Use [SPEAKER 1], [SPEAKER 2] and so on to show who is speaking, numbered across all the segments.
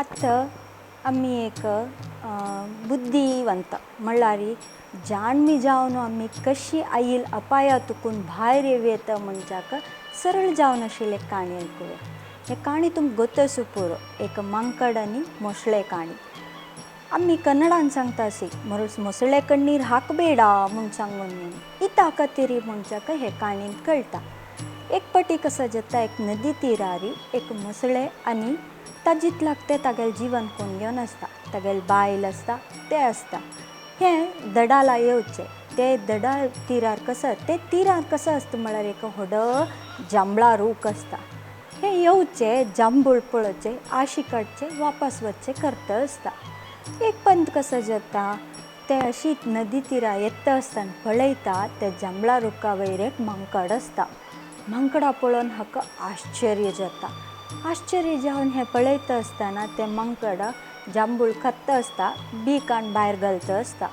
[SPEAKER 1] आतां आमी एक बुद्धिवंत म्हणल्यार जाणवी जावन आमी कशी आईल अपाया तुकून भायर येवं म्हणच्याक सरळ जावन आशिल्ली एक काणी आयकुया. हे काणी तुमकां गोत पुरो, एक मांकड आनी मोसळे काणी. आमी कन्नडान सांगता अशी ಮೊಸಳೆ ಕಣ್ಣೀರು ಹಾಕಬೇಡ म्हूण सांगून इता खातीर म्हणच्याक हे काणीन कळटा. एक पटी कसो जाता, एक नदी तिरारी एक ಮೊಸಳೆ आनी ताजीत लागते तागेलें जीवन कोण घेवन आसता, तागेलें बायल आसता तें आसता. हें दडाला येवचें ते दडा तिरार कसो ते तिरार कसो आसता म्हळ्यार एक व्हडो जांबळा रूख आसता. हें येवचें जांबूळ पळोवचें आशी काडचें वापस वचचें करता आसता. एक पंत कसो जाता ते अशीच नदी तिरा येता आसतना पळयता ते जांबळा रुखा वयर एक मांकड आसता. मांकडा पळोवन हाका आश्चर्य जाता. आश्चर्य जावन हें पळयता आसतना तें मांकड जांबूळ खाता आसता, बी काण भायर घालता आसता.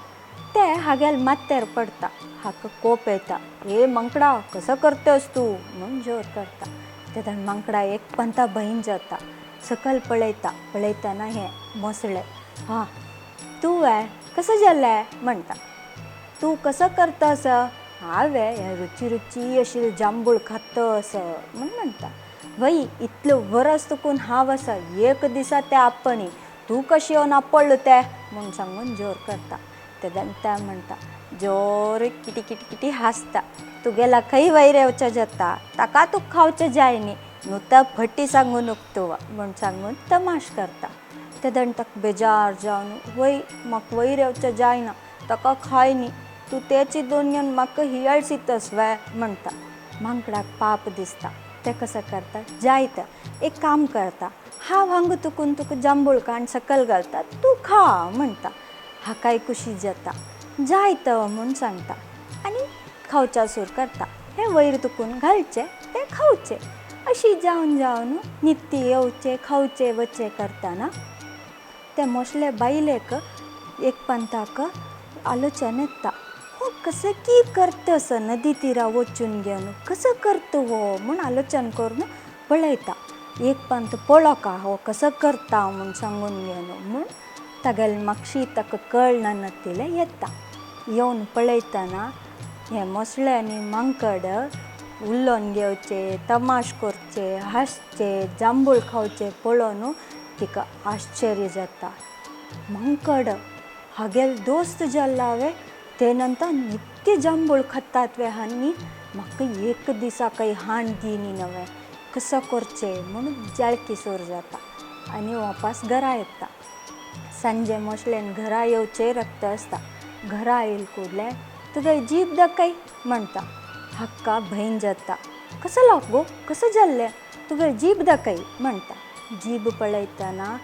[SPEAKER 1] तें हागेल माथ्यार पडटा. हाका कोप येता, हे मांकडा कसो करतस तूं म्हूण जोर करता. तेन्ना मांकडा एक पंता भंय जाता. सकयल पळयता, पळयतना हें ಮೊಸಳೆ, हां तूं वे कसो जालें म्हणटा, तूं कसो करता असो, हांवें हें रुची रुची अशी जांबूळ खाता असो म्हूण म्हणटा. वय इतलो वरस तुकून हांव आसा, एक दिसा तें आपणी तूं कशी येवन आपडलो तें म्हूण सांगून जोर करता. तेन्ना तें म्हणटा जोर किटी किटी किटी हांसता, तुगेला खंय वयर येवचें जाता ताका तूं खावचें जाय न्ही, नुता फटी सांगू नको तूं म्हूण सांगून तमाश करता. तेन्ना ताका बेजार जावन वय म्हाका वयर येवचें जायना, ताका खाय न्ही, तूं तेची दोन घेवन म्हाका हियाळसीतस वे म्हणटा. मांकडाक पाप दिसता. तें कसो करता, जायत एक काम करता, हांव हांगा तुकून तुका जांबूळ काण सकयल घालता, तूं खा म्हणटा. हाकाय खुशी जाता, जायत म्हूण सांगता आनी खावच्या सूर करता. हें वयर तुकून घालचें तें खावचें. अशी जावन जावन नित्य येवचें खावचें वचचें करतना ते मोसले बायलेक एक पंताक आलोचन येता, हो कसो की करता असो नदी तिरा वचून घेवन कसो करता हो म्हूण आलोचन करून पळयता. एक पंत पळोवका हो कसो करता म्हूण सांगून घेवन म्हूण तागेले मागशी ताका कळना नातिल्लें येता. येवन पळयतना हे मोसळे आनी मांकड उलोवन घेवचे, तमाश करचे, हांसचे, जांबूळ खावचे पळोवन तिका आश्चर्य जाता. मांकड हागेल दोस्त जाल्ला वे, ते नंतर नित्य जांबूळ खातात वे आनी म्हाका एक दिसा काही हाण दिनी नवें कसो करचें म्हूण जाळकी सूर जाता आनी वापस घरा येता. सांजे मोसल्यान घरा येवचें रक्त आसता. घरा येयल कुडले तुगे जीब दाखय म्हणटा. हाका भंय जाता, कसो लागो कसो जाल्लें तुगे जीब दाखय म्हणटा. जीब पळयतना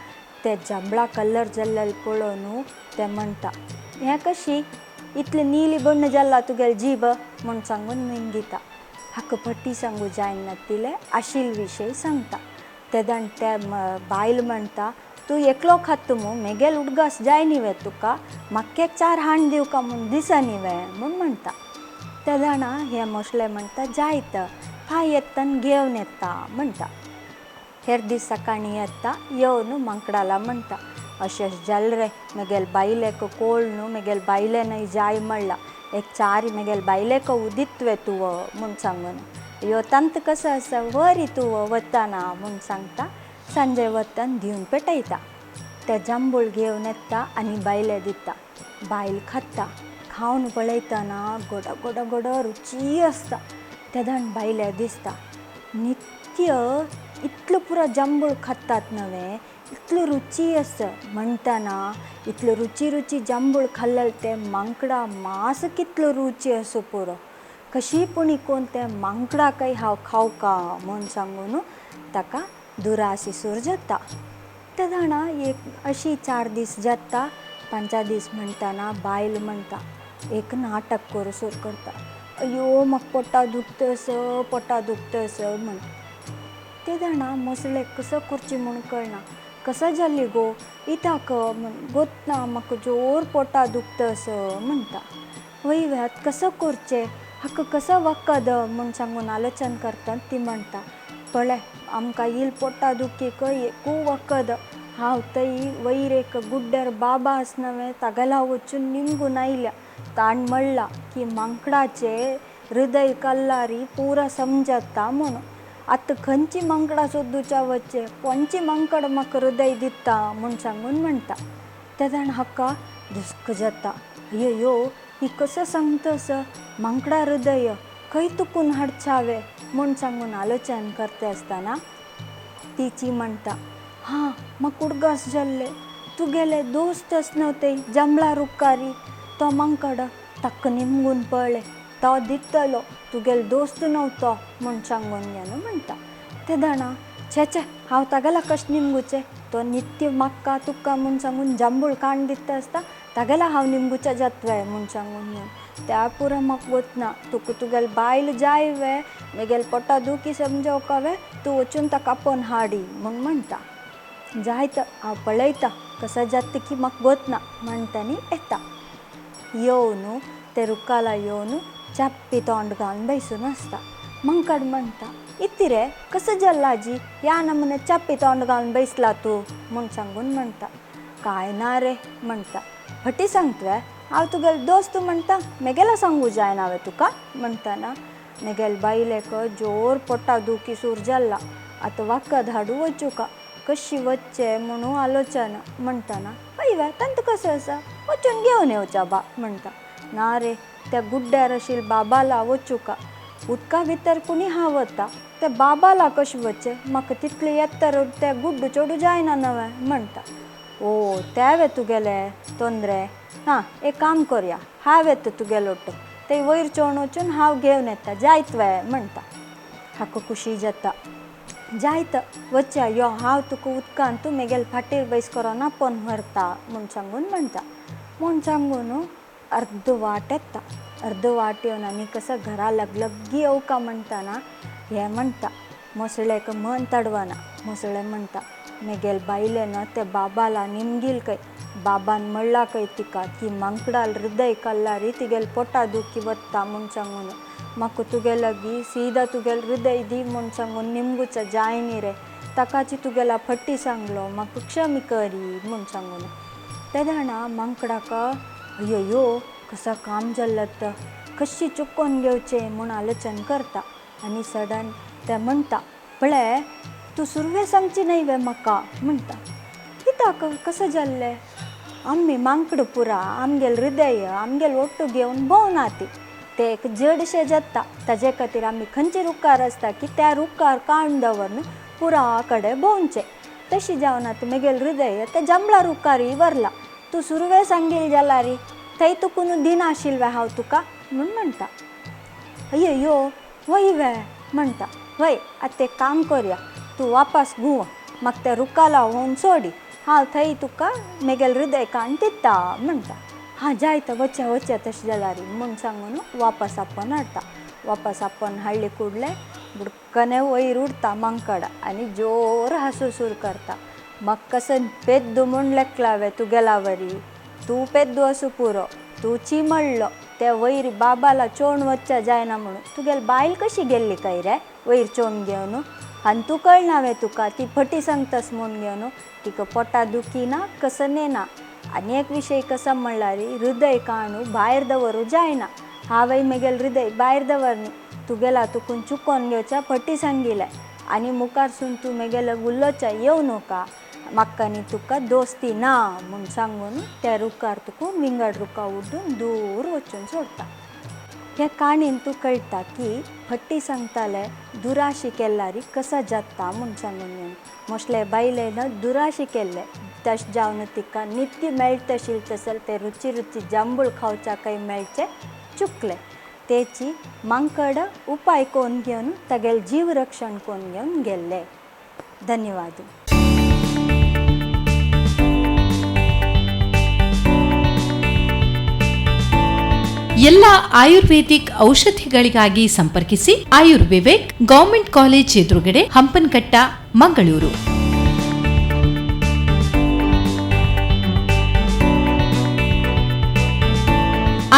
[SPEAKER 1] ते जांबळा कलर जाल्ले पळोवन ते म्हणटा, हें कशी इतले नीली बण्ण जाल्ला तुगेली जीब म्हूण सांगून निंगिता. हाका फटी सांगू जायना तिलें आशिल विशय सांगता. तेन्ना ते बायल म्हणटा, तूं एकलो खाता मू, मेगेल उडगास जाय न्ही वे तुका, म्हाका चार हाण दिवका म्हूण दिसा न्ही वे म्हूण म्हणटा. तेन्ना हे मोसले म्हणटा, जायत पांय येतना घेवन येता म्हणटा. हेर दीस सकाळीं येता, येवन मांकडाला म्हणटा, अशें अशें जालें रे मेगेल बायलेक कोळ न्हू, मेगेल बायलेनय जाय म्हणलां, एक चार मेगेल बायलेक उदित्वे तूं म्हूण सांगून यो तांत कसो आसा वरी तूं वतना म्हूण सांगता. सांजे वतान दिवन पेटयता. ते जांबूळ घेवन येता आनी बायले दिता. बायल खाता. खावन पळयतना गोडो गोडो गोडो रुची आसता. तेन्ना बायले दिसता नित्य इतलो पुरो जांबूळ खातात नवें, इतलो रुची आसा म्हणटना इतलो रुची रुची जांबूळ खाल्लें तें मांकडा मास कितलो रुची आसा पुरो, कशी पूण इकोन तें मांकडाकय हांव खावका म्हूण सांगून ताका दुरासी सूर जाता. तेन्ना एक अशी 4 दीस जाता. 5 दीस म्हणटना बायल म्हणटा एक नाटक करूं सूर करता, अयो म्हाका पोटा दुखता असो, पोटा दुखता असो म्हण. ते जाणा मोसळे कसो करचें म्हूण कळना, कसो जाली गो इताक म्हण गोतना म्हाका जोर पोटा दुखता असो म्हणटा. वय व्यात कसो करचें, हाका कसो वखद म्हूण सांगून आलोचन करता. ती म्हणटा, पळय आमकां येयल पोटा दुखीक एकू वखद, हांव थंय वयर एक गुड्ड्यार बाबा आस नवे तागेला वचून निमगून आयल्या. ताण म्हणला की मांकडाचे हृदय कल्लारी पुरा समजता म्हणून. आतां खंयची मांकडा सोदूच्या वचचे, कोणची मांकड म्हाका हृदय दिता म्हूण सांगून म्हणटा. तेन्ना हाका धुस्क जाता, अय्यो ही कसो सांगता असो मांकडा हृदय खंय तुकून हाडचावे म्हूण सांगून आलोचन करता आसतना तिची म्हणटा, हां म्हाका उडगास जाल्ले तुगेले दोस्त आस न्हू ते जांबळा रुखारी तो मांकड ताका निमगून पळय तो दितलो तुगेलो दोस्त न्हू तो म्हूण सांगून घेवन म्हणटा. तेन्ना छे छे हांव तागेला कशें निमगुचें, तो नित्य म्हाका तुका म्हूण सांगून जांबूळ काण दिता आसता तागेला हांव निमगुच्या जातवे म्हूण सांगून घेवन त्या पुरो म्हाका वतना तुका तुगेले बायल जाय वे मेगेले पोटा दुखी समजोवका वे तूं वचून ताका आपोवन हाडी म्हूण म्हणटा. जायत हांव पळयता कसो जाता की म्हाका वतना म्हणटा आनी येता. येवन ते रुखाला येवन चाप्पी तोंड घालून बैसून आसता. मांकड म्हणटा, इत्ती रे कसो जाल्ला आजी ह्या नमुने चाप्पी तोंड घालून बैसला तूं म्हूण सांगून म्हणटा. कांय ना रे म्हणटा. फटी सांगतवे हांव तुगेलो दोस्त म्हणटा मेगेला सांगू जायना वे तुका म्हणटाना मेगेले बायलेक जोर पोटा दुखी सूर जाल्ला आतां वखद हाडू वचूका कशी वचचें म्हणून आलोचना म्हणटाना हय वे तांकां कसो आसा वचून घेवन येवचा बा म्हणटा. ना रे त्या गुड्ड्यार आशिल्ल्या बाबाला वचूका उदका भितर कोणी हांव वता त्या बाबाला कशें वचचें म्हाका तितलें येता त्या गुड्डू चेडूं जायना नवें म्हणटा. ओ त्या वे तुगेले तोंदरे हां एक काम करया हांव येता तुगेलो ओट्टो ते वयर चोण वचून हांव घेवन येता जायत वे म्हणटा. हाका खुशी जाता जायत वचया यो हांव तुका उदकान तूं मेगेले फाटीर बैस करून आपोवन व्हरता म्हूण सांगून म्हणटा. म्हूण सांगून अर्द वाट येता. अर्द वाट येवन आनी कसो घरा लगलग्गी येवका म्हणटाना हें म्हणटा मोसळेक मन तडवना. मोसळे म्हणटा मेगेले बायलेन ते बाबाला निमगील खंय बाबान म्हणला खंय तिका की मांकडाल हृदय कल्लारी तिगेले पोटा दुखी वता म्हूण सांगून म्हाका तुगे लागीं सीदा तुगेले हृदय दी म्हूण सांगून निमगुचा जाय न्ही रे ताकाची तुगेला फटी सांगलो म्हाका क्षमी करी म्हूण सांगून. तेन्ना मांकडाक अय्यो कसो काम जाल्लो तो कशी चुकोवन घेवचें म्हूण आलोचन करता आनी सडन ते म्हणटा पळय तूं सुरवे सांगची न्हय वे म्हाका म्हणटा. कित्याक कसो जाल्लें आमी मांकड पुरा आमगेले हृदय आमगेले ओट्टू घेवन भोंवना ती ते एक जडशें जाता ताजे खातीर आमी खंयचे रुखार आसता की त्या रुखार काण दवरून पुरा कडेन भोंवचें तशें जावन आतां मेगेलें हृदय ते जांबळा रुखारय व्हरला तूं सुरवे सांगील जाल्यार थंय तुकून दिनाशिल्लें हांव तुका म्हूण म्हणटा. अय्यो वय वे म्हणटा. वय आतां तें काम करया तूं वापस घुंव म्हाका त्या रुखाला व्होवन सोडी हांव थंय तुका मेगेलें हृदय काण दिता म्हणटा. हां जायत वच्या वच्या तशें जाल्यार म्हूण सांगून वापस आपोवन हाडटा. वापस आपोवन हाडले कुडले बुडकने वयर उडता मांकड आनी जोर हासुसूर करता. म्हाका कसो पेद्दू म्हूण लेखला वे तुगेला वरी तूं पेद्दू आसूं पुरो तूं चिमडलो ते वयर बाबाला चोण वच्चा जायना म्हणून तुगेली बायल कशी गेल्ली काय रे वयर चोण घेवन आनी तूं कळना वे तुका ती फटी सांगतास म्हूण घेवन तिका पोटा दुखी ना कसने ना. आनी एक विशय कसो म्हणल्यार हृदय काणू भायर दवरूं जायना हांवय मेगेलें हृदय भायर दवरनी तुगेला तुकून चुकोवन घेवच्या फटी सांगिलें आनी मुखारसून तूं मेगेले उलोवच्या येवं नाका म्हाका आनी तुका दोस्ती ना म्हूण सांगून त्या रुखार तुका विंगड रुखा उड्डून दूर वचून सोडटा. ह्या काणयेन तूं कळटा की फटी सांगताले दुराशी केल्यार कसा जाता म्हूण सांगून घेवन मोसले बायलेन दुराशी केल्ले तशें जावन तिका नित्य मेळटा आशिल्लें तसले ते रुची रुची जांबूळ खावच्याकय मेळचें चुकलें. तेची मांकड उपाय कोन्न घेवन तागेलें जीव रक्षण कोन्न घेवन गेल्ले. धन्यवाद.
[SPEAKER 2] ಎಲ್ಲ ಆಯುರ್ವೇದಿಕ್ ಔಷಧಿಗಳಿಗಾಗಿ ಸಂಪರ್ಕಿಸಿ ಆಯುರ್ವಿವೇಕ್, ಗವರ್ಮೆಂಟ್ ಕಾಲೇಜ್ ಎದುರುಗಡೆ, ಹಂಪನಕಟ್ಟ, ಮಂಗಳೂರು.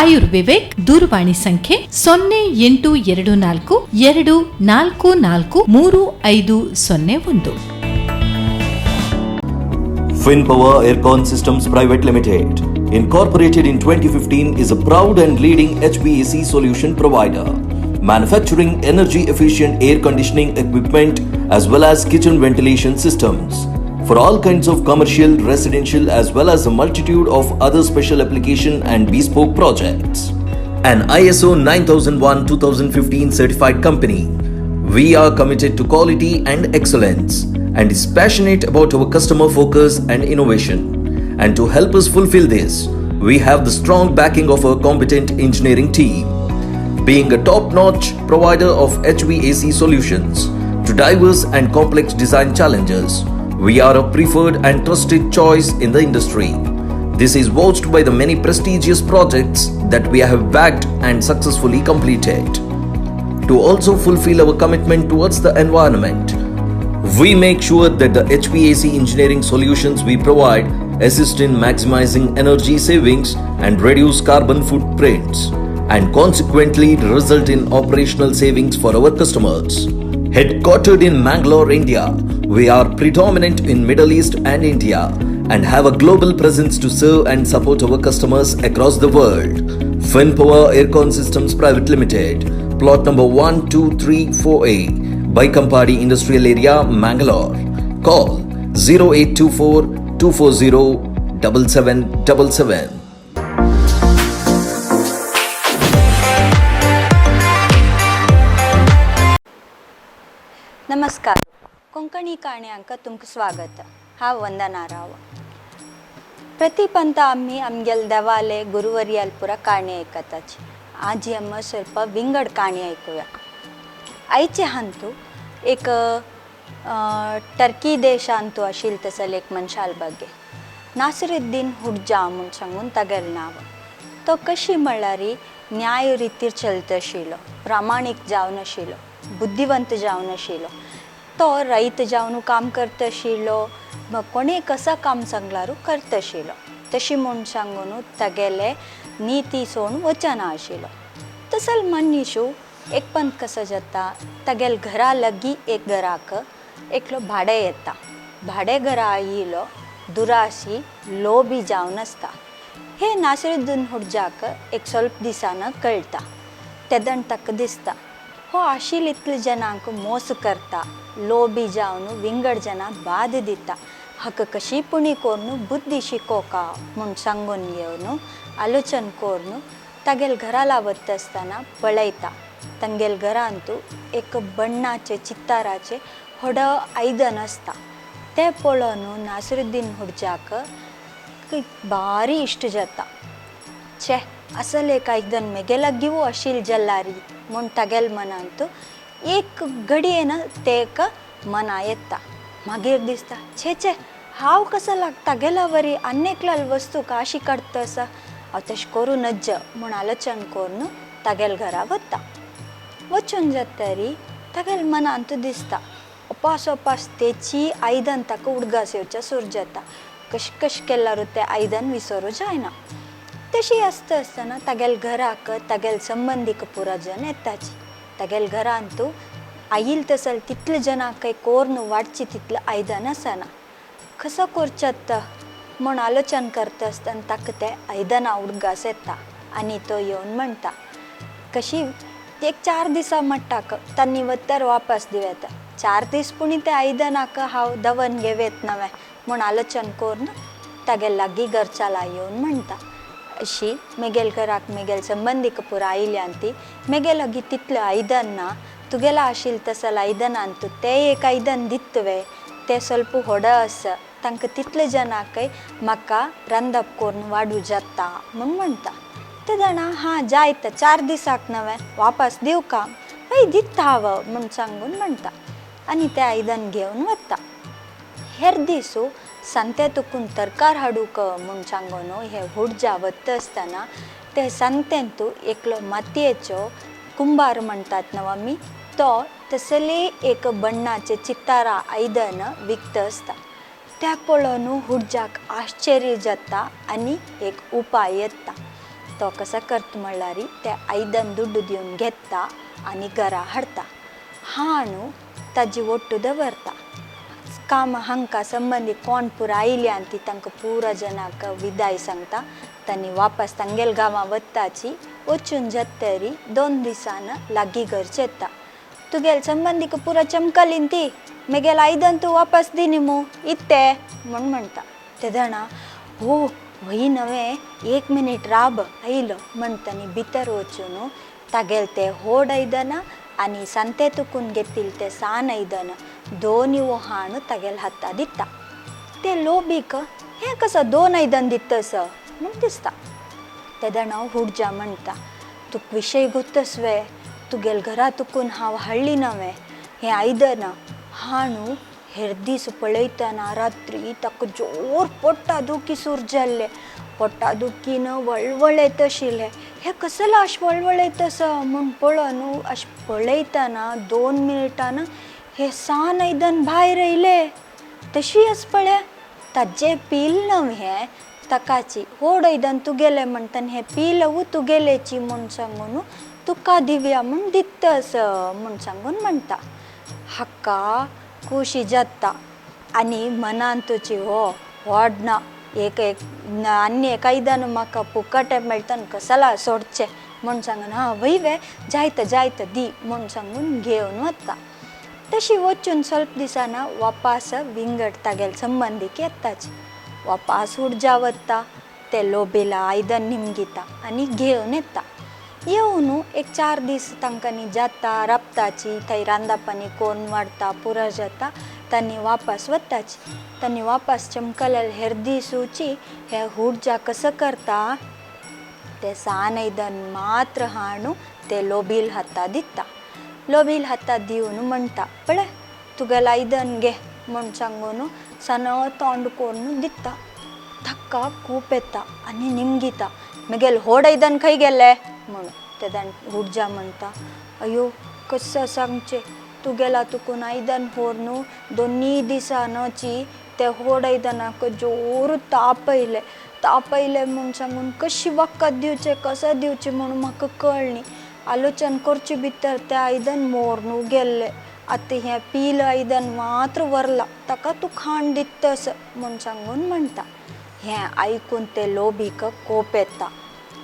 [SPEAKER 2] ಆಯುರ್ವಿವೇಕ್ ದೂರವಾಣಿ ಸಂಖ್ಯೆ 0824 244 3501.
[SPEAKER 3] FinPower Aircon Systems Private Limited, incorporated in 2015, is a proud and leading HVAC solution provider, manufacturing energy efficient air conditioning equipment as well as kitchen ventilation systems for all kinds of commercial, residential, as well as a multitude of other special application and bespoke projects. An ISO 9001:2015 certified company, we are committed to quality and excellence and is passionate about our customer focus and innovation. And to help us fulfill this, we have the strong backing of our competent engineering team. Being a top notch provider of HVAC solutions to diverse and complex design challenges, we are a preferred and trusted choice in the industry. This is vouched by the many prestigious projects that we have backed and successfully completed. To also fulfill our commitment towards the environment, we make sure that the HVAC engineering solutions we provide assist in maximizing energy savings and reduce carbon footprints, and consequently result in operational savings for our customers. Headquartered in Mangalore, India, we are predominant in Middle East and India and have a global presence to serve and support our customers across the world. FinPower Aircon Systems Private Limited, plot number 1234A, Baikampady Industrial Area, Mangalore. Call 0824 240 7777.
[SPEAKER 1] नमस्कार, कोंकणी काणयांक तुमकां स्वागत. हांव वंदना राव. प्रति पंत आमी आमगेले देवाले गुरुवर्याल पुरा काणी आयकताची. आजी आमी ಸ್ವಲ್ಪ विंगड काणी आयकुया. आयचे हांतू एक टर्की देशांतू आशिल्ले तसले एक मनशाल ಬಗ್ಗೆ, नासरुद्दीन हुड्जा म्हूण सांगून तागेलें नांव. तो कशी म्हणल्यार न्याय रितीर चलता आशिल्लो, प्रामाणीक जावन आशिल्लो, बुद्धिवंत जावन आशिल्लो. तो रैत जावन काम करता आशिल्लो, कोणें कसा काम सांगल्यारू करता आशिल्लो. तशी म्हूण सांगून तागेले निती सोडून वचना आशिल्लो. तसल मनीशू एक पंत कसो जाता, तागेले घरा लागीं एक घराक एकलो भाडें येता. भाडें घरा आयिल्लो दुरासी लोबी जावन आसता. हे नासरुद्दीन हुड्जाक एक स्वल्प दिसान कळटा. तेदण ताका दिसता, हो आशिल्ले इतले जनांक मोस करता, लोबी जावन विंगड जनां बाद दिता. हाका कशी पुणी करून बुद्धी शिकोवका म्हूण सांगून येवन आलोचन करून तागेले घरा लावता आसतना पळयता, तांगेले घरांतू एक बण्णाचे चित्ताराचे व्हड आयदन आसता. तें पळोवन नासरुद्दीन हुड्जाक भारी इश्ट जाता. छे, असले एक आयदन मेगे लागीं आशिल्लें जाल्यार म्हूण तागेले मनांत एक घडयेन तेका मना येता. मागीर दिसता, छे छे, हांव कसो तागेल्या वरी आनी एकल्या वस्तू अशी काडटा आसा, हांव तशें करूं नज्ज म्हूण आलोचन करून तागेल्या घरा वता. वचून जातरी तागेल्या मनांत दिसता, अपास अपास तेची आयदन ताका उडगास येवचें सुरू जाता. कशें कशें केल्यारू तें आयदन विसरूं जायना. तशी आसता आसतना तागेल्या घराक तागेले संबंदीक पुरा जन येताची. तागेल्या घरांतू आयिल्ले तसल तितले जनांक कोर्न वाडची तितलें आयदन आसना. कसो करचें म्हूण आलोचन करता आसतना ताका तें आयदनां उडगास येता आनी तो येवन म्हणटा, कशी एक 4 दिसां म्हणटा तांणी वत्तर वापस दिवं येता. 4 दीस पुणी ते आयदनाक हांव दवन घेवयेत नवें म्हूण आलोचन करून तागेले लागीं घरच्याला येवन म्हणटा, अशी मेगेल घराक मेगेल संबंदीक पुरा आयल्यान ती मेगे लागीं तितलें आयदन ना, तुगेलें आशिल्लें तसलें आयदनान तूं तें एक आयदन दितवे, तें स्वल्प व्हड आसा, तांकां तितले जनांकय म्हाका रांदप करून वाडूं जाता म्हूण म्हणटा. ते जाणा हां जायत 4 दिसाक नवें वापस दिवका, हय दिता हांव म्हूण सांगून म्हणटा आनी तें आयदन घेवन वता. हेर दिसू सांते तुकून तरकार हाडूंक म्हूण सांगून हे हुडजा वता आसतना ते सांतेंतू एकलो मातयेचो कुंबार म्हणटात न्हू आमी, तो तसले एक बण्णाचे चित्तारा आयदन विकता आसता. त्या पळोवन हुडजाक आश्चर्य जाता आनी एक उपाय येता. तो कसो करता म्हणल्यार तें आयदन दुड्डू दिवन घेता आनी घरा हाडटा. हाणू ताजी वट्टू दवरता. काम हांकां संबंदी कोण पुरा आयली आनी ती तांकां पुरा जनाक विदाय सांगता. तांणी वापस तांगेल गांवां वताची वचून जातरी 2 दिसान लागीं घरचे येता. तुगेल संबंदीक पुरा चमकलीन ती मेगेल आयदन तूं वापस दी न्ही मू इत्ते म्हूण म्हणटा. तेदणा हो वही नवे 1 मिनीट राब आयलो म्हणटा आनी भितर वचून तागेल ते होड आयदनां आनी सांते तुकून घेतिल्ले ते सान आयदनां दोनी हाणू तागेल हाता दिता. ते लोबीक हें कसो 2 आयदन दितस म्हूण दिसता. तेदणा हुडजा म्हणटा तुका विशय गोतस वे तुगेल घरा तुकून हांव हाडली नवें हें आयदनां हाणू हेर दीस पळयतना रात्री ताका जोर पोट्टा दुखी सूर जाल्ले पोट्टा दुखीन वळवळयत आशिल्लें. हें कसलें अशें वळवळयत आसा म्हूण पळोवन अशें पळयतना 2 मिनटान हें सान आयदन भायर येयलें. तशी आस पळय ताजें पील न्हय हें ताकाची होड आयदन तुगेलें म्हणटा हें पील तुगेलेची म्हूण सांगून तुका दिवया म्हूण दित्तस म्हूण सांगून म्हणटा. हाका खुशी जाता आनी मनान तुजी हो व्हड ना एक एक आनी एक आयदन म्हाका फुकट मेळटा कसला सोडचें म्हूण सांगून हां वय वे जायत जायत दी म्हूण सांगून घेवन वता. तशी वचून स्वल्प दिसाना वापास विंगड तागेल संबंदीक येताच. वापास उर्जा वता ते लोबेला आयदन निमगिता आनी घेवन येता. येवन एक 4 दीस तांकांनी जाता राबताची थंय रांदापानी कोण वाडटा पुरा जाता तांणी वापस वताची. तांणी वापस चमकलेल हेर दिसूची हे हुडजा कसो करता ते सान आयदन मात्र हाणू ते लोबील हाता दिता. लोबील हाता दिवन म्हणटा पळय तुगेलें आयदन घे म्हूण सांगून सान तोंड करून दिता. ताका खूब येता आनी निमगिता मगेल होड आयदन खंय गेलें म्हणून. तेदान हुडजा म्हणटा अयो कसो सांगचें तुगेला तुकून आयदन व्हर न्हू 2 दिसानची ते होड आयदनाक जोर ताप येयले ताप येयले म्हूण सांगून कशी वखद दिवचें कसो दिवचें म्हणून म्हाका कळ्ळी आलोचन करचे भितर तें आयदन मोरनू गेल्लें. आतां हें पील आयदन मात्र व्हरलां ताका तूं खाण दितस म्हूण सांगून म्हणटा. हें आयकून ते लोबीक कोप येता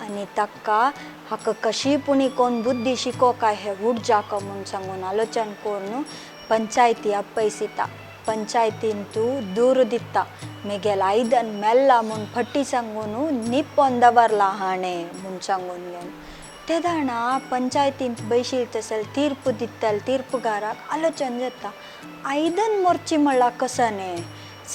[SPEAKER 1] आनी ताका हाका कशी पुणी कोण बुद्धी शिको काय हे हुडजाक म्हूण सांगून आलोचन करून पंचायती आपयसिता. पंचायतीन तूं दूर दिता मेगेल आयदन मेल्ला म्हूण फटी सांगून निपोन दवरला हाणें म्हूण सांगून घेवन तेदाणा पंचायतींत बैशील तसल तीर्प दितल तीर्पगाराक आलोचन जाता आयदन मोरची म्हणला कसो न्ही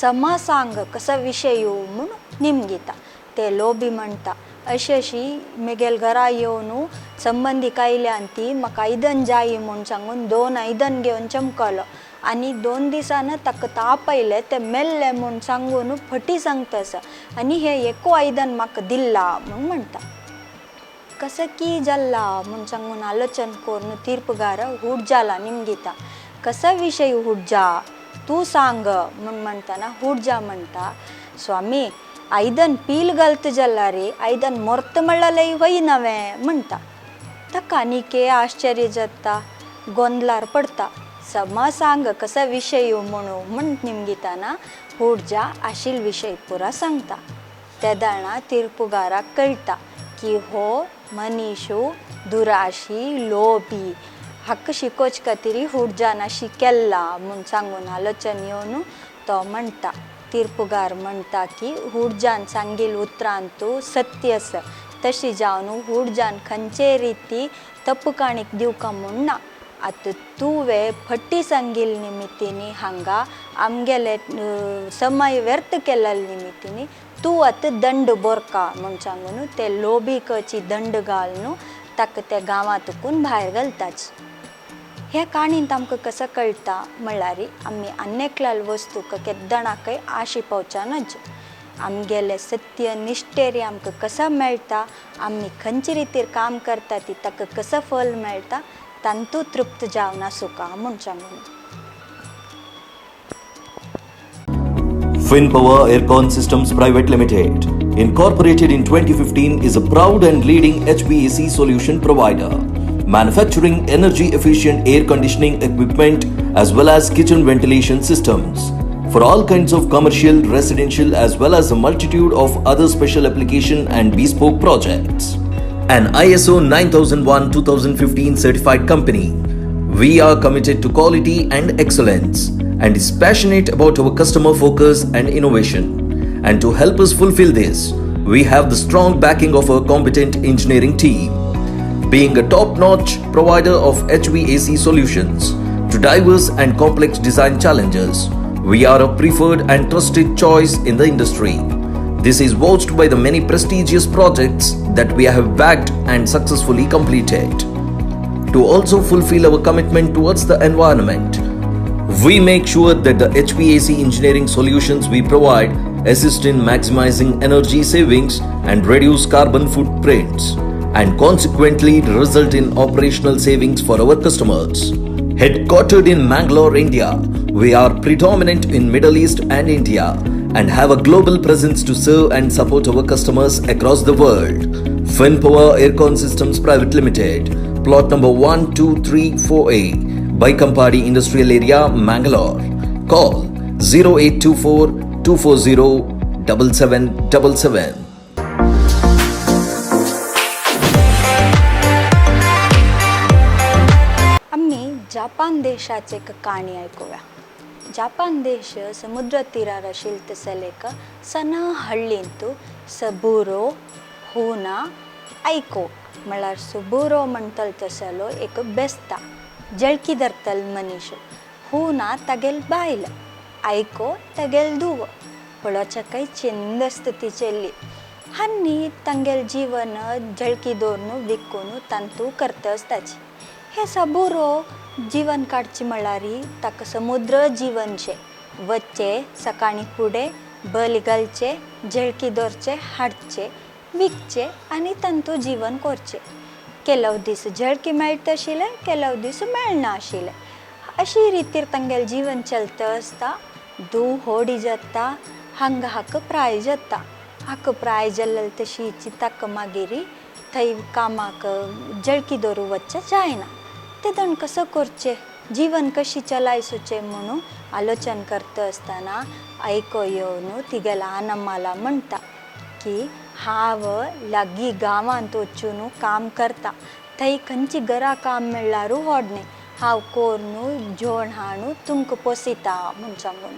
[SPEAKER 1] समा सांग कसो विशय म्हूण निमगिता. ते लोबी म्हणटा अशी अशी मेगेल घरा येवन संबंदीक आयल्या ती म्हाका आयदन जाय म्हूण सांगून 2 आयदन घेवन चमकलो आनी 2 दिसान ताका ताप आयलें तें मेल्लें म्हूण सांगून फटी सांगता आसा आनी हें एको आयदन म्हाका दिल्ला म्हूण म्हणटा. कसं की जाल्ला म्हूण सांगून आलोचन करून तीर्पगार हुडजाला निमगिता. कसो विशय हुडजा तूं सांग म्हूण म्हणटना हुडजा म्हणटा स्वामी आयदन पील घालत जाल्ला रे आयदन मोर्त म्हणल्यार वय नवें म्हणटा. ताका आनीक आश्चर्य जाता गोंदलार पडटा समा सांग कसो विशय म्हणू म्हण निमगिताना हुडजा आशिल विशय पुरा सांगता. तेदाणा तीर्पुगाराक कळटा की हो मनीशू दुराशी लोभी हाका शिकोवचे खातीर हुडजान अशी केल्ला म्हूण सांगून आलोचन येवन तो म्हणटा. तीर्पुगार म्हणटा की हुडजान सांगील उतरान तूं सत्य आसा तशी जावन हुडजान खंयचे रिती तपकाणीक दिवका म्हूण ना. आतां तुवें फटी सांगील निमित्तीनी हांगा आमगेले समय व्यर्थ केल्ले निमित्तीनी तूं आतां दंड बोरका म्हूण सांगून ते लोबीकची दंड घालून ताका ते गांवांतकून भायर घालताच. ह्या काणींत आमकां कसो कळटा म्हणल्यार आमी आन्नेकल्याल वस्तूक केदणाकय आशी पावच्या नज आमगेले सत्य निश्ठेरी आमकां कसो मेळटा आमी खंयचे रितीर काम करता ती ताका कसो फल मेळटा तांतू तृप्त जावन आसूका म्हूण सांगून.
[SPEAKER 3] FinPower Aircon Systems Private Limited, incorporated in 2015, is a proud and leading HVAC solution provider, manufacturing energy efficient air conditioning equipment as well as kitchen ventilation systems. for all kinds of commercial, residential as well as a multitude of other special application and bespoke projects. An ISO 9001-2015 certified company, we are committed to quality and excellence and is passionate about our customer focus and innovation. And to help us fulfill this, we have the strong backing of our competent engineering team. Being a top-notch provider of HVAC solutions to diverse and complex design challenges, we are a preferred and trusted choice in the industry. This is vouched by the many prestigious projects that we have backed and successfully completed. To also fulfill our commitment towards the environment, we make sure that the HVAC engineering solutions we provide assist in maximizing energy savings and reduce carbon footprints, and consequently result in operational savings for our customers. Headquartered in Mangalore, India, we are predominant in Middle East and India and have a global presence to serve and support our customers across the world. FinPower Aircon Systems Private Limited, plot number 1234A, Baikampady Industrial Area, Mangalore. Call 0824 240 7777.
[SPEAKER 1] आमी जापान देशाचे एक काणी आयकुया. जापान देश समुद्र तीरार आशिल्ले तसले एक सना हळ्ळींतू सबुरो हुना आयको म्हळ्यार सुबुरो म्हणटलो तसलो एक बेस्ता जळकी धरतलो मनीस. हुना तागेल बायल, आयको तागेल धुव. पळोवच्याकय चंद आसता ती चेल्ली. आनी तांगेल जीवन जळकी दवरून विकून तांतू करता आसताची. हे सबुरो जीवन काडचें म्हळ्यार ताका समुद्र जीवनशें वच्चें सकाळीं फुडें बल घालचें, जळकी दवरचें, हाडचें, विकचें आनी तांतू जीवन करचें. केलव दीस जळकी मेळटा आशिल्लें, केलव दीस मेळना आशिल्लें. अशी रितीर तांगेलें जीवन चलता आसता. धूव होडी जाता, हांगा हाका प्राय जाता. हाका प्राय जाल्ले तशी ताका मागीर थंय कामाक जळकी दवरूं वचचें जायना. तेदोन कसो करचें, जीवन कशी चलायसूचें म्हणून आलोचन करता आसतना आयको येवन तिगेल्या आनमाला म्हणटा की हांव लागीं गांवांत वचून काम करता, थंय खंयची घरा काम मेळ्ळ्यारू व्हड न्ही, हांव कोरून जेवण हाडून तुमकां पोसिता म्हूण सांगून.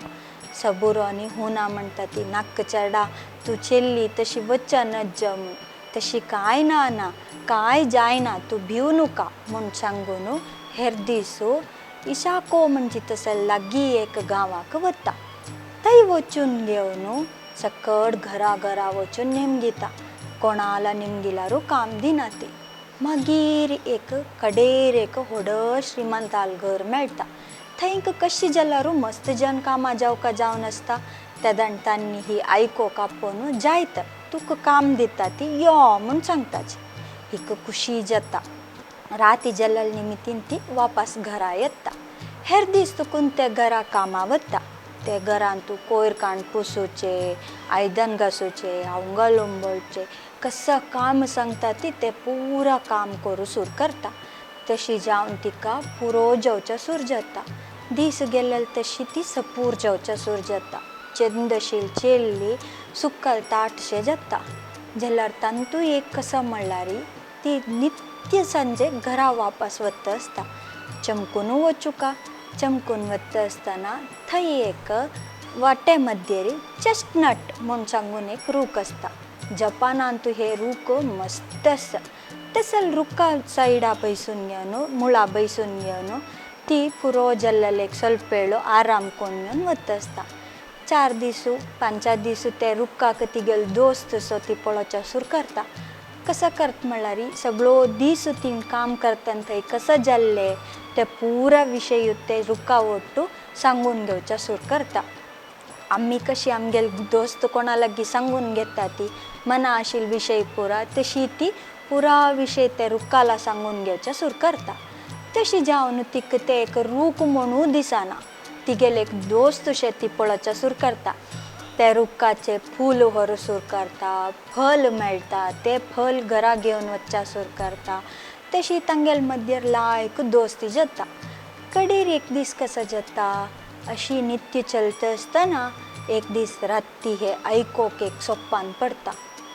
[SPEAKER 1] सबुरो आनी हुना म्हणटा ती नाक्क चेडा तूं चेल्ली तशी वच्चा नज्ज म्हूण. तशी कांय ना ना कांय जायना, तूं भिव नुका म्हूण सांगून हेर दीस इशाको म्हणजे तसो लागीं एक गांवाक वता. थंय वचून घेवन सकट घरा घरा वचून नेमगिता, कोणाला निमगिलारू काम दिना ती. मागीर एक कडेर एक व्हड श्रीमंताल घर मेळटा. थंय कशी जाल्यारू मस्त जन कामां जावका जावन आसता. तेदण तांणी ही आयको कापोवन जायत तुका काम दिता ती यो म्हूण सांगताची. हिका खुशी जाता. राती जाल्ल्या निमितीन ती वापस घरा येता. हेर दीस तुकून ते घरा कामां वता. ते घरान तूं कोयर काण पुसूचें, आयदन घासूचें, आंगल उंबळचें, कसं काम सांगता ती ते पुरा काम करूं सुर करता. तशी जावन तिका पुरो जेवच्या सूर जाता. दीस गेल्ले तशी ती सपूर जेवच्या सूर जाता. चंदशील चेल्ली सुक्कल ताटशें जाता. जाल्यार तांतू एक कसो म्हणल्यार ती नित्य सांजे घरा वापस वता आसता. चमकून वचुका चमकून वता आसतना थंय एक वाटे मध्येर चेस्टनट म्हूण सांगून एक रूख आसता. जपानांत हे रूख मस्त आसा. तसल रुखा सायडा बैसून घेवन मुळा बैसून घेवन ती पुरो जाल्लेले एक स्वल्प वेळ आराम करून घेवन वता आसता. 4 दीस 5 दीस ते रुखाक तिगेलो दोस्त सो ती पळोवच्या सुरू करता. कसो करता म्हणल्यार सगळो दीस ती काम करता थंय कसो जाल्ले ते पुरा विशय ते रुखा ओट्टू सांगून घेवच्या सुरू करता. आमी कशी आमगेले दोस्त कोणा लागीं सांगून घेता ती मना आशिल्ले विशय पुरा, तशी ती पुरा विशय ते रुखाला सांगून घेवच्या सुरू करता. तशी जावन तिका ते एक रूख म्हणून दिसना, तिगेले एक दोस्त अशें ती पळोवच्या सुरू करता. ते रुखाचे फूल व्हरूं सुरू करता, फल मेळटा ते फल घरा घेवन वचच्या सुरू करता. तशी तांगेले मदीं लायक दोस्ती जाता. कडेर एक दीस कसो जाता, अशी नित्य चलता आसतना एक दीस राती हे आयकोक एक सोप्पान पडटा.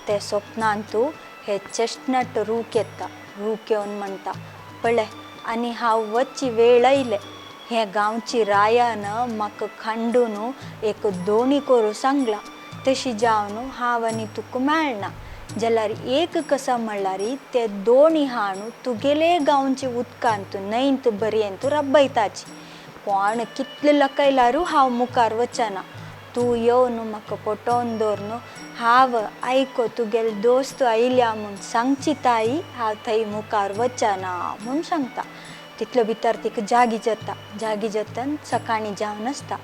[SPEAKER 1] ते स्वप्नान तूं हे चेस्टनट रूख येता. रूख येवन म्हणटा, पळय आनी हांव वच्ची वेळ आयले. हे गांवची रायान म्हाका खांडून एक दोणी करूं सांगला. तशी जावन हांव आनी तुका मेळना जाल्यार एक कसा म्हणल्यार ते दोणी हाणू तुगेले गांवचे उदकांत न्हंयंत बरयंत रब्बयताची. कोण कितले लकयल्यारू हांव मुखार वचना. तूं येवन म्हाका पटोवन दवर हांव आयको तुगेले दोस्त आयल्या म्हूण सांगची ताई हांव थंय मुखार वचना म्हूण सांगता. तितलो भितर तिका जागी जाता. जागी जाता सकाळीं जावन आसता.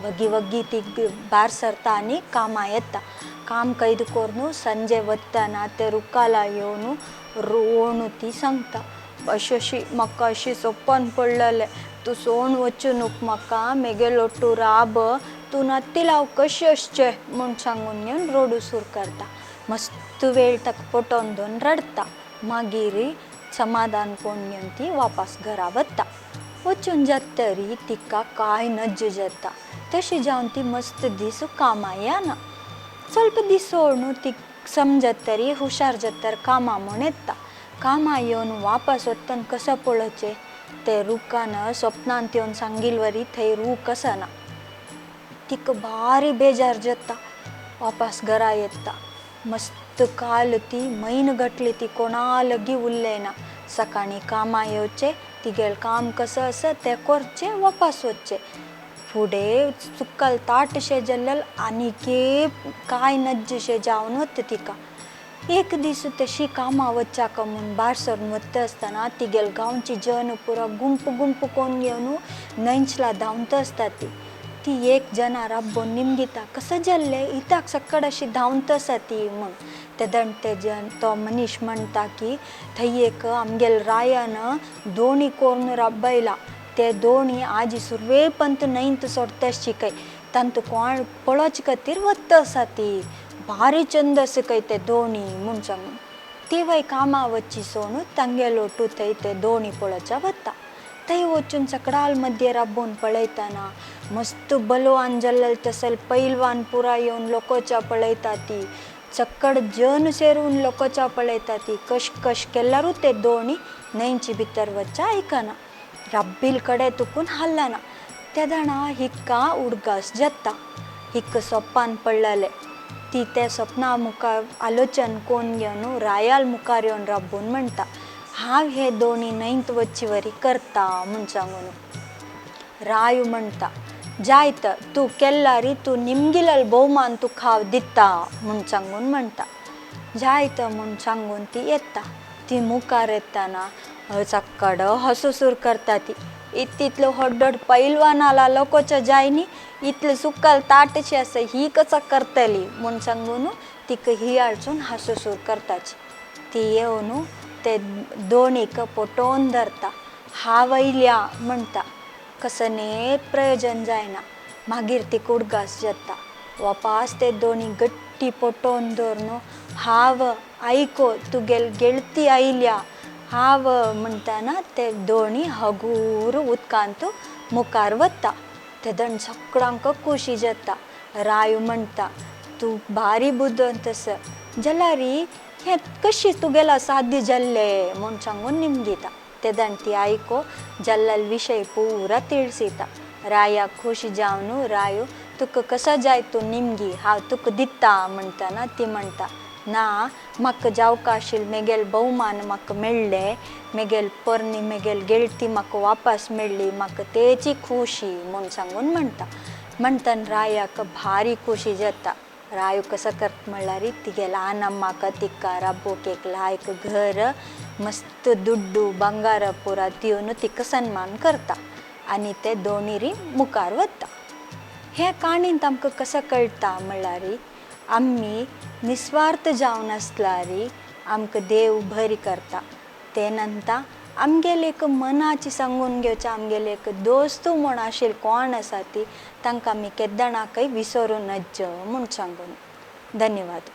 [SPEAKER 1] वग्गी वग्गी ती भायर सरता आनी कामां येता. काम कैद करून संजे वतना ते रुखाला येवन रोवून ती सांगता, अशी अशी म्हाका अशी सपन पडलेलें, तूं सोण वचूं न्हू म्हाका, मेगेलो तूं राब, तूं नातील हांव कशें आसचें म्हूण सांगून घेवन रोडू सूर करता. मस्त वेळ ताका पटोवन दवरून रडटा. मागीर समाधान कोण घेवन ती वापस घरा वता. वचून जाता तरी तिका कांय नज्ज जाता. तशें जावन ती मस्त दीस कामां येना. ಸ್ವಲ್ಪ दीस सोडून ती समजत तरी हुशार जाता कामां म्हूण येता. कामां येवन वापस वतना कसो पळोवचें ते रुखान स्वप्नांत येवन सांगिल वरी थंय रूख आसना. तिका भारी बेजार जाता. वापस घरा येता. मस्त काल ती म्हयनो गटली ती कोणा लागीं उलयना. सकाळीं कामां येवचें, तिगेलें काम कसो आसा तें करचें, वापस वचचें. फुडें सुकल ताटशें जाल्लें आनीके कांय नज्जशें जावन वता तिका. एक दीस तशी कामां वच्चाक म्हूण भायर सरून वता आसतना तिगेले गांवची जन पुरो गुंप गुंप कोन्न घेवन न्हंयचला धांवता आसता. ती ती एक जना राब्बोन निमगिता, कसो जाल्लें इताक सक्कड अशी धांवत आसा ती म्हूण. तेदण ते जन तो मनीस म्हणटा की थंय एक आमगेले रायान दोणी कोरून राबयला. ते दोणी आजी सुरवेपंत न्हंयंत सोडटा शिकय तांतू कोण पळोवचे खातीर वता आसा ती. भारी चंद आसा खंय ते दोणी म्हूण सांगून ती वय कामां वच्ची सोडून तांगेलो टू थंय ते दोणी पळोवच्या वता. थंय वचून सकडाल मध्य राबोवन पळयतना मस्त बलवान जाल्ले तसल पैलवान पुरा येवन लोकोच्या पळयता ती. चक्कड जन सेरून लोकोच्या पळयता ती. कश कश केल्यारू ते दोणी न्हंयची भितर वच्चा आयकना. रब्बील कडे तुकून हल्लना. तेदणा हिक्का उडगास जाता. हिक्क सोप्पान पडलेले ती ते सपना मुखार आलोचन कोण घेवन रायाल मुखार येवन राबोवन म्हणटा, हांव हे दोणी न्हंयंत वच्ची वरी करता म्हूण सांगून. रायू म्हणटा, जायत तूं केल्लारी तूं निमगिलल भोवमान तुका हांव दिता म्हूण सांगून म्हणटा. जायत म्हूण सांगून ती येता. ती मुखार येतना चक्कड हसुसूर करता ती. इतलो व्हड व्हड पैलवानाला लोकोच्या जायनी इतलें सुकल ताटशी आसा ही कसो करतली म्हूण सांगून तिका हियाळसून हासुसूर करताची. ती येवन ते दोणीक पटोवन धरता. हांव आयल्या म्हणटा. कसनेत प्रयोजन जायना. मागीर तिका उडगास जाता. वापास ते दोणी गट्टी पटोवन दवरून हांव आयको तुगेल गेळती आयल्या हांव म्हणटना ते दोणी हगूर उदकांत मुखार वता. तेदण सगळ्यांक खोशी जाता. रायू म्हणटा, तूं भारी बुदवंत आसा जाल्यार हें कशें तुगेलो साध्य जाल्लें म्हूण सांगून निमगिता. तेदण ती आयको जाल्लो विशय पुरा तिळसिता. रायाक खोशी जावन रायो तुका कसो जाय तूं निमगी हांव तुका दिता म्हणटना ती म्हणटा, ना म्हाका जावका आशिल्लें मेगेल भोवमान म्हाका मेळ्ळें, मेगेल पोरणी मेगेल गेळती म्हाका वापस मेळ्ळी, म्हाका तेची खोशी म्हूण सांगून म्हणटा. म्हणटना रायाक भारी खोशी जाता. रायो कसो करता म्हणल्यार तिगे ल्हान अम्माक तिका राबोवंक एक लायक घर मस्त दुड्डू बंगार पुरा दिवन तिका सन्मान करता आनी ते दोणीरी मुखार वता. हे काणयेंत आमकां कसो कळटा म्हणल्यार आमी निस्वार्थ जावन आसल्यार आमकां देव बरी करता. ते नंतर आमगेले एक मनाची सांगून घेवचें आमगेले एक दोस्त म्हूण आशिल्ले कोण आसा ती तांकां आमी केदणाकय विसरूं नज म्हूण सांगून. धन्यवाद.